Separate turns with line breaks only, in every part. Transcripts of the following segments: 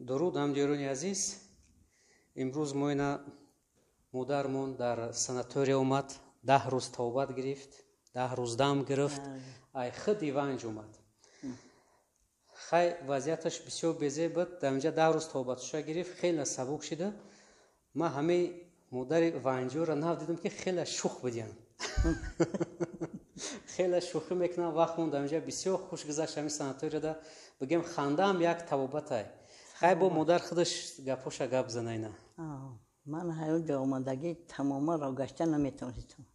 Дуруд, ҳамдиёрони азиз. Имрӯз мо ина модармон дар санатория омад, 10 рӯз табобат гирифт, 10 рӯз дам гирифт, ай худи Ванҷ омад. Хай, вазъияташ бисёр безеб буд. Дар инҷа 10 рӯз табобатша гирифт, хеле сабук шида. Ман ҳамаи модари ванҷоро нав дидам, ки хеле шух будиянд, хеле шӯхӣ мекунам. Вақтмон дар инҷа бисёр хуш гузашт. Ҳамин санаторияда, бигем, хандаам як табобатай. Хай, бо модар худаш гапоша гап зана ина.
Ман ҳаён ҷо омадагӣ тамоман роҳ гашта наметавонистам.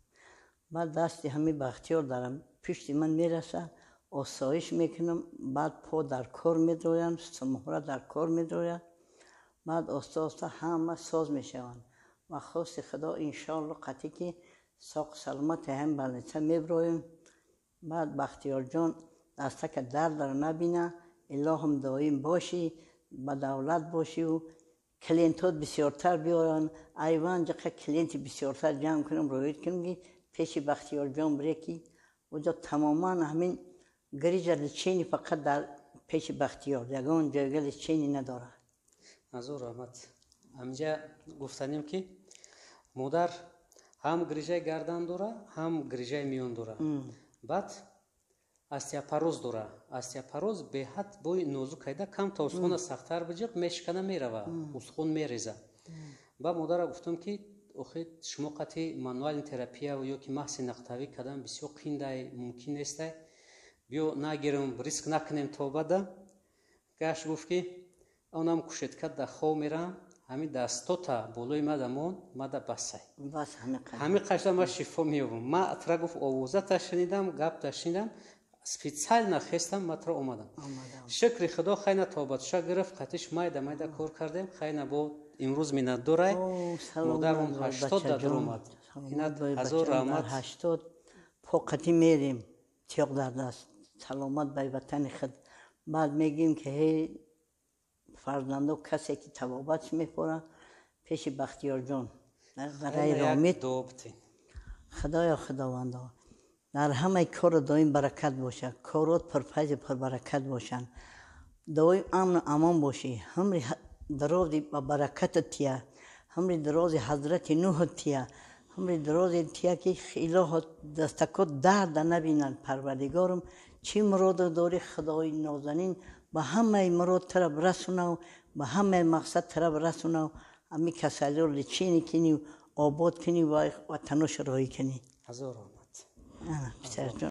Баъд дасти ҳами Бахтиёр дарам пишти ман мераса, осоиш мекунам. Баъд по дар кор медроянд, муҳра дар кор медрояд. Баъд оста оста ҳама соз мешаванд ва хости Худо, иншоалло, қатъӣ ки соқ саломати ҳам больница меброем. Баъд Бахтиёрҷон дастака дардро набина, илоҳам доим бошӣ, ба давлат бошиву клиентот бисёртар биёранд. Айван ҷақа клиенти бисёртар ҷамъ кунам, роид кунам, ки пеши Бахтиёрҷон бире, ки оҷо тамоман ҳамин грижа лечение фақат дар пеши Бахтиёр, ягон ҷойга лечение надорад.
Ҳазор раҳмат. Ҳаминҷа гуфтанем, ки модар ҳам грижаи гардан дора, ҳам грижаи миён дора, баъд остеопороз дора. Остеопороз беҳад бои нозук айда, камта устухона сахттар биҷиқ, мешикана, мерава, устухон мереза. Ба модара гуфтам, ки охи, шумо қати мануальный терапия ё ки маҳси нақтавӣ кардан бисёр қиндай, мумкин нестай, биё нагирам, риск накунем. Тобада гашт, гуфт, ки онам кушетка да хов мерам, ҳамин дастота болои мадамон мада басай, ҳамин қашта ма шифо меёбам. Ма атра, гуфт, овозата шунидам, гапта шунидам, специально хестам, матра омадам. Шукри Худо, хайна тобатша гирифт, қатиш майда майда кор кардем. Хайна бо имрӯз миннатдорай модармон, 80 да дуромад. Ҳазор раҳмат.
80 по қатӣ мерем, тиёқ дар даст, саломат ба ватани худ. Баъд мегӯем, ки ҳей фарзандо, касе ки табобатш мепорад, пеши Бахтиёрҷон барои ромид. Худоё, Худовандо, дар ҳамаи кору доим баракат бошад, корот пурфайзу пурбаракат бошанд, доим амну амон бошӣ, ҳамри дарози ба баракатат тия, ҳамри дарози ҳазрати Нуҳат тия, ҳамри дарози тия, ки илоҳо дастакот дарда набинанд. Парвардигорум, чӣ муродо дорӣ, Худои нозанин, ба ҳамаи мурод тараб расунав, ба ҳамаи мақсад тараб расунав, ҳами касалиро лечение кунӣ, обод кунӣ ва ватанош роҳӣ кунӣ.
Ҳазор раҳмат.
Писарҷон.